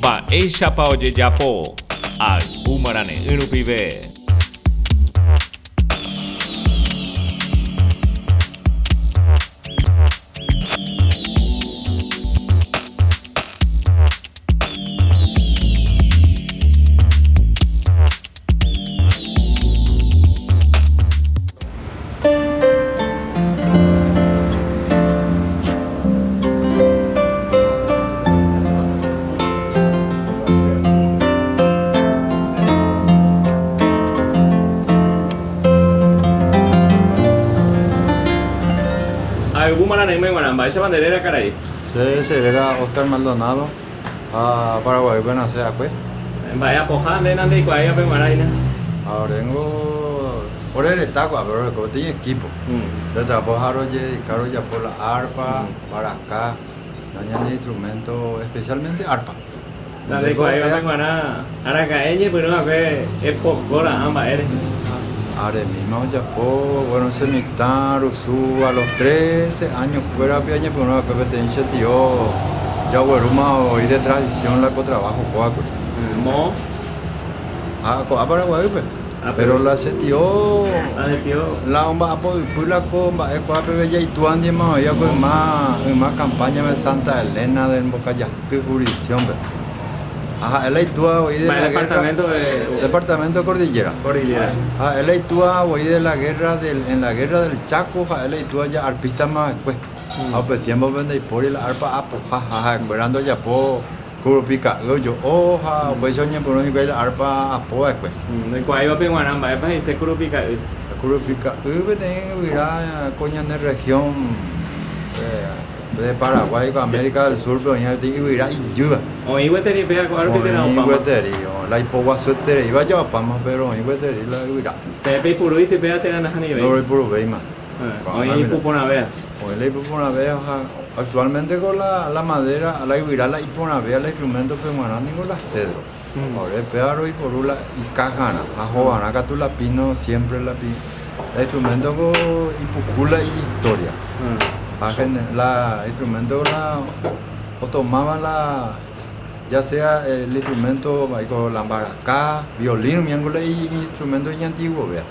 Mba'éichapa ojejapo Ayvu Marane'ỹ rupive. Ayvu marane'ỹme g̃uarã, mba'éichapa nde réra karai? Che che réra Oscar Maldonado ha Paraguaýpe nase akue. Mba'e apoha nde nandeikuaáivape g̃uarã hína? Ha oréngo ore reta ko'ápe oreko peteĩ equipo. Rojapo ha rojededika rojapo la arpa, mbaraka, la ñane instrumento, especialmente arpa. Nandekuaáivape g̃uarã araka'e ñepyrũ va'ekue epoko ra'ã mba'e rehe. Aremíma ojapo, bueno, che mitã rusu a los trece años kuérape añepyrũ va'ekue peteĩ che tio jaguerúma voi de tradición la ko trabajo kóva kuri. Moõ? Ha ko'a Paraguaýpe. Pero la che tio, la omba'apo ypy la ko mba'e kóva peve jaitúa ndiema oĩ va'ekue yma, yma campaña-pe Santa Elena del Mbokajaty jurisdicción-pe. Ha ha'e la itúa voi de la guerra. Departamento de Cordillera. Ha'e la itúa voi de la guerra del, en la guerra del Chaco ha'e la itúa ja arpista-ma va'ekue. Ha upe tiempo-pe ndaipóri la arpa apoha ha ha'ekuéra ndojapo kurupi ka'y ojo'o ha upéicha oñepyrũ hikuái la arpa apo va'ekue. Ndoikuaáivape g̃uarã mba'épa he'ise kurupi ka'y. Kurupi ka'y peteĩ yvyra ko ñane región De Paraguay ko América del Sur-pe oĩ peteĩ yvyra ijýva. Oĩ gueteri péva ko'a rupi térã opáma? Oĩ gueteri, la ipoguasuetereíva ja opáma, péro oĩ gueteri la yvyra. Peẽ peipurúiti péva térã nahanivéi? Ndoroipuruvéima. Oĩ ipu porãvéva. Oĩ la ipu porãvéva ha actualmente ko la madera, la yvyra la iporãvéva la instrumento-pe g̃uarã ningo la cedro. Ore péva roiporu la ikájarã ha hovarã katu la pino siempre la la instrumento ko ipuku la ijistoria. Ha la instrumento la otomáva la ya sea el instrumento ko la mbaraka, violín umi ángo la iñinstrumento iñantiguovéva.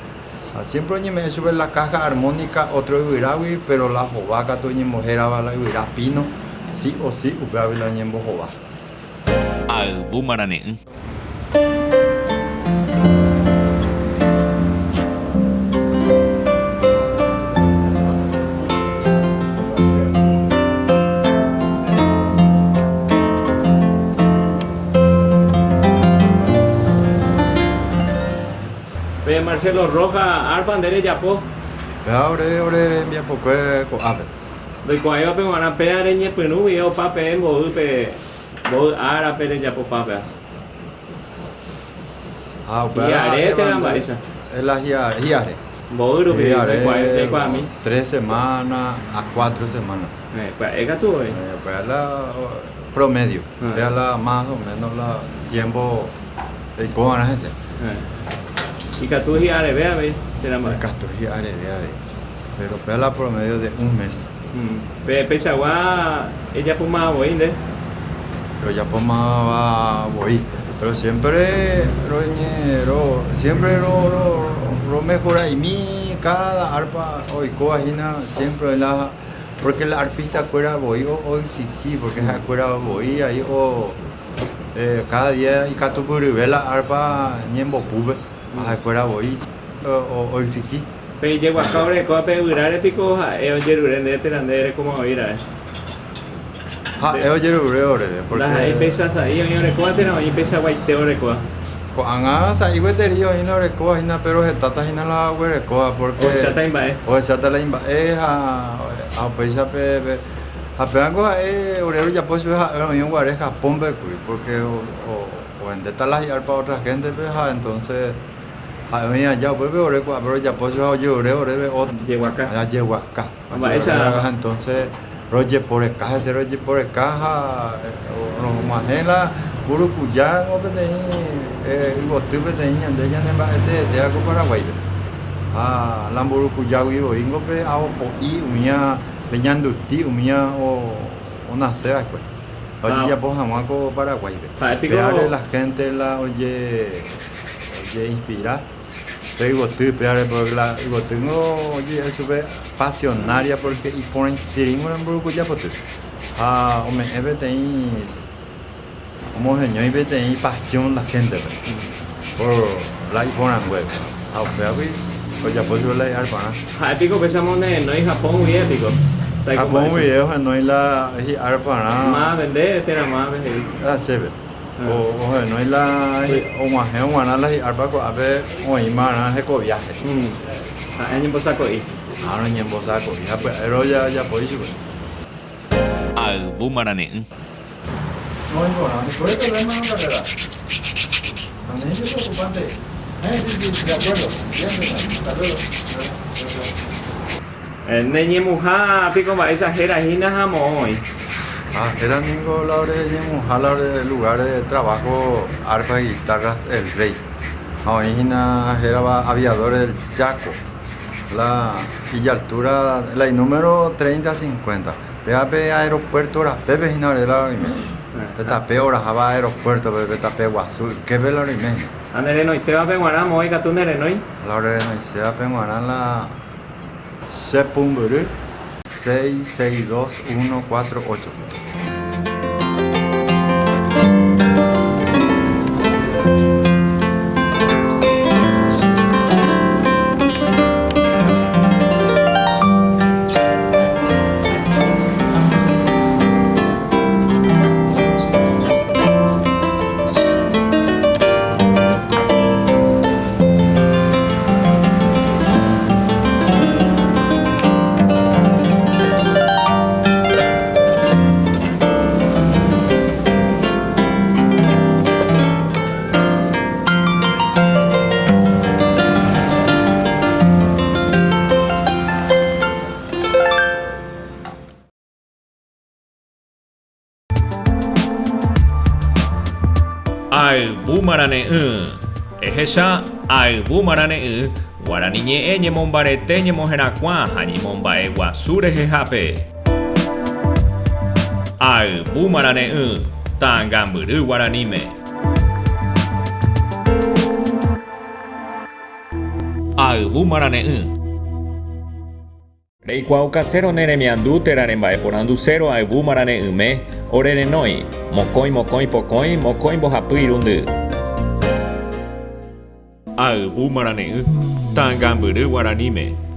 Ha siempre oñeme'ẽ chupe la caja armónica otro yvyrágui pero la hova katu oñembohérava la yvyra pino sí o sí upévagui la oñembohova. Ayvu marane'ỹ. Pe Marcelo Rojas arpa nde rejapo. Péva ore ore rembiapokue ko'ápe. Ndoikuaáivape g̃uarã péva reñepyrũ guive opa peẽ mboy pe mboy árape rejapopa péva. Ha upéva Hi'are térã mba'éicha? La hi'are. Mboy rupi ndoikuaái jaikuaami. Tres semana a cuatro semana. Pya'e katu voi. Upéva la promedio. Upéva la más o menos la tiempo eiko va'erã hese. Ikatu hi'areve avei térã mba'e. Ikatu hi'areve avei. Pero upéva la promedio de un mes. Pe peichagua ejapómava voi nde. Rojapómava voi. Pero siempre roñe ro siempre ro ro romejora'imi cada arpa oikóva hína siempre oĩ la porque la arpista kuéra voi oexigi porque ha'ekuéra voi ahí o cada día ikatupyryve la arpa ñembopúpe ha ha'ekuéra voi oexigi. Pe ijeguaka orekóva pe yvyráre piko ha'e ojerure ndéve térã nde erekomavoi ra'e? Ha'e ojerure oréve, pórke. Ndaha'éi péicha sa'i oĩ orekóva térã oĩ peichaguaite orekóva. Ko'ág̃a sa'i gueteri oĩna orekóva hína, péro hetáta hína la oguerekóva, pórke. Ohecháta imba'e. Ohecháta la imba'e ha upéicha pe. Ha pévango ha'e ore rojapo chupe ha'e oĩrõ guare Japónpe kuri, pórke ovendéta la hi'árpa ótra héntepe ha entónse. Ha'e oĩ aja upépe ore ku'ápe rojapo che ha ojeure oréve ótro. Jeguaka. Ha jeguaka. Mba'éicha. Ha entonces rojeporeka hese rojeporeka ha rog̃uahẽ la Mburukuja ko peteĩ yvoty peteĩ ñande ñanemba'eteetéva ko Paraguáipe. Ha la Mburukujágui voíngo pe ao po'i umía pe ñanduti umía onase va'ekue. Ojejapo hag̃ua ko Paraguáipe. Péare la hénte la ojeinspira pe yvoty péare, pórke la yvotýngo oje'e chupe pasionária pórke iporãitereíngo la mburukuja poty. Ha ome'ẽ peteĩ, omoheñói peteĩ pasión la héntepe por la iporãngue. Ha upévagui ojapo chupe la hi'arparã. Ha'e piko upéicharamo nerenói Japón guive piko? Japón guive ohenói la hi'arparã. Mávape nde térã mávape he'i? Ah, chéve. Ohenói la og̃uahẽ og̃uarã la hi'arpa ko'ápe oĩmarã hekoviáhe. Ha'e oñembosako'i. Ha roñembosako'i ha pya'e rojapo ichupe. Ayvu marane'ỹ. No iporã, después de problema no carrera. También es preocupante. Eh, sí, sí, de acuerdo. Bien, César. Hasta luego. Ne ñemuha piko mba'éicha héra hína ha moõ oĩ. Ha héra ningo la ore ñemuha la ore lugar de trabajo Arpa y Guitarras El Rey. Ha oĩ hína hérava Aviadores del Chaco. La ijaltura, la inúmero 30, 50. Péva pe aeropuerto rapépe hína ore la roime. Pe tape oraháva aeropuerto-pe, pe tape guasu yképe la roime hína. Ha ne renoisévape g̃uarã, moõ ikatu ne renói? La ore renoisévape g̃uarã la che pumbyry 6, 6, 2, 1, 4, 8. Ayvu marane'ỹ. Ehecha Ayvu marane'ỹ, Guarani ñe'ẽ ñemombarete ñemoherakuã ha ñemomba'eguasu rehehápe. Ayvu marane'ỹ, ta'angambyry guaraníme. Ayvu marane'ỹ. Reikuaaukasérõ ne remiandu térã remba'eporandusérõ ayvu marane'ỹme, ore renói, mokõi mokõi pokõi mokõi mbohapy irundy. Ayvu marane'ỹ, ta'angambyry guaraníme.